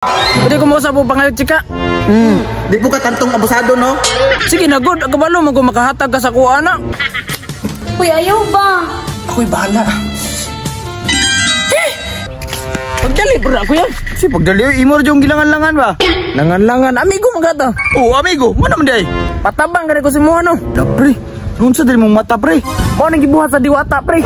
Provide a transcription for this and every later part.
Pwede ko mo sa po pangalit, chika. Di po ka kantong abusado, no? Sige na, good. Kabalo mo kung makahatag ka sa kuha na. Uy, ayaw ba? Ako'y bahala. Eh! Pagdali, bro, ako yan. Si pagdali, imo ra yung gilangan-langan ba? Langan-langan. Amigo, magata. Oh, amigo, mo naman day. Patabang ka ko si mo, ano? Da, pre. Unsa diri mong mata, pre? Mo nang gibuhat sa diwata, pre.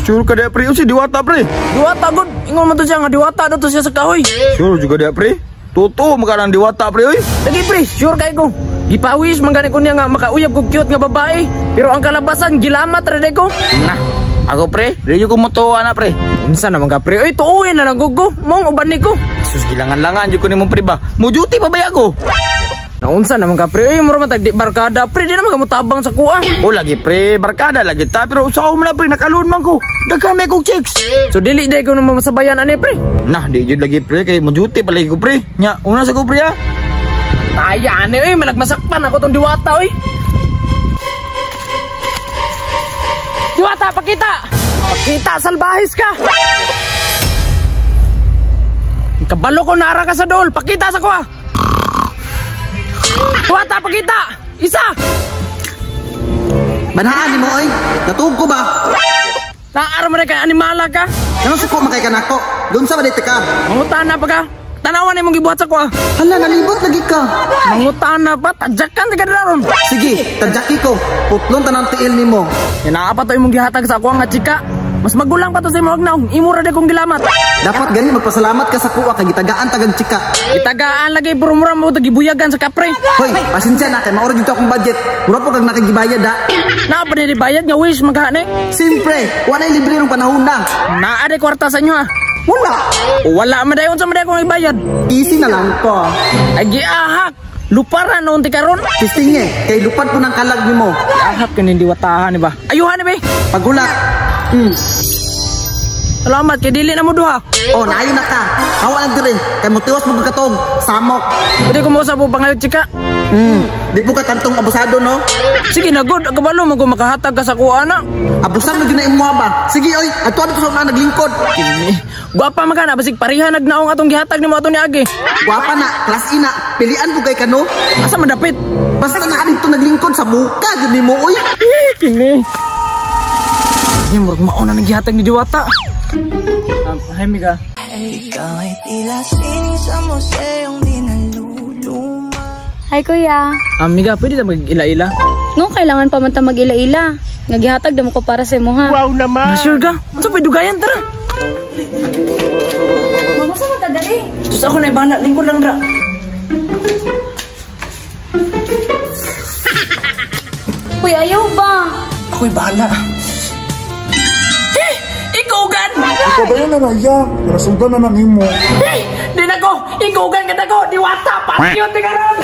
Sure ka da, pre? Unsa diwata, pre? Diwata, good. Ingon man to siya nga diwata daw to siya sa kahoy. Sure juga da, pre. Totoo makarang diwata, pre, oy. Lagi, pre, sure kay ko. Gipawis man gani ko niya nga makauyab kog cute nga babae. Pero ang kalabasan gilamat ra ko. Nah, ako, pre, dili ko motuo ana, pre. Unsa naman ka, pre? Oy, tuuhin na lang ko. Mong uban ni ko. Sus, gilangan-langan jud ko nimo, pre, ba. Mo duty pa ba ako? Naunsa naman ka, pre? Oy, mura man tag di barkada, pre. Di naman ka motabang sa kuha. O lagi, pre, barkada lagi ta, pero usaw mo na, pre, nakalun man ko. Daghan may kog chicks. So dili day ko naman masabayan ani, pre. Nah, di jud lagi, pre, kay mo duty pa lagi ko, pre. Nya, una sa ko, pre, ha. Taya ani oy, malagmasakpan ako tong diwata oy. Diwata, pakita. Pakita salbahis ka. Kabalo ko naara ka sa dol, pakita sa kuha. Diwata, pakita. Isa. Banhaan nimo oy. Natuog ko ba? Naara man kay animala ka. Ano sa ko makay kanako? Doon sa ba ka? Mangutana pa ka. Tanawan imong gibuhat sa kuha. Hala, nalibot lagi ka. Mangutana pa, tadyakan ka daron. Sige, tadyaki ko. Putlon tanang tiil nimo. Naa pa to imong gihatag sa kuha nga chika. Mas magulang pa to sa imong agnaong. Imo ra kong gilamat. Dapat gani magpasalamat ka sa kuha kay gitagaan tagang chika. Gitagaan lagi pero mura mo gibuyagan sa kapre. Hoy, pasensya na kay maura dito akong budget. Mura po kag nakagibayad ha. Naa pa ni bayad nga wish maghani. Siyempre, wala libre rong panahon na. Naa di kwarta sa inyo ha. Wala. O wala man dayon sa man akong ibayad. Easy na lang ko. Ay giahak. Luparan noon ti karon. Pistinge, kay lupad ko ng kalag nimo. Giahak kini diwatahan ni ba. Ayuhan ni be. Pagulak. Salamat kay dili na mo duha. Oh, naayo na ka. Hawa lang diri kay motiwas mo katong samok. Pwede ko mo sa po pangalit, chika. Di po ka kantong abusado, no? Sige na, good. Kabalo mo kung makahatag ka sa kuha na. Abusan mo gyud na imo ba? Sige oy, adto adto sa una naglingkod. Kini. Gwapa man ka na basig pareha nagnaong atong gihatag nimo ato ni Agi. Gwapa na, class ina. Pilian po kay kano. Asa man dapit? Basta na dito naglingkod sa muka gyud nimo oy. Eh, kini. Ni murag mao na naggihatag ni Diwata. Hi, Mika. Ikaw ay tila sining sa museong di naluluma. Hi, kuya. Mika, pwede na mag-ila-ila? No, kailangan pa man ta mag-ila-ila. Ngagihatag damo ko para sa imo, ha. Wow naman! Sure ka? Unsa pa'y dugayan, tara! Mama, sa mata dali? Sus, ako na ibana, lingkod lang dra. Uy, ayaw ba? Ako'y bahala. Eh! Ikugan! Ikaw na naya, nasugan na nimo. Eh! Di na ko! Ikugan ka na ko! Diwata! Pakyot ka ron!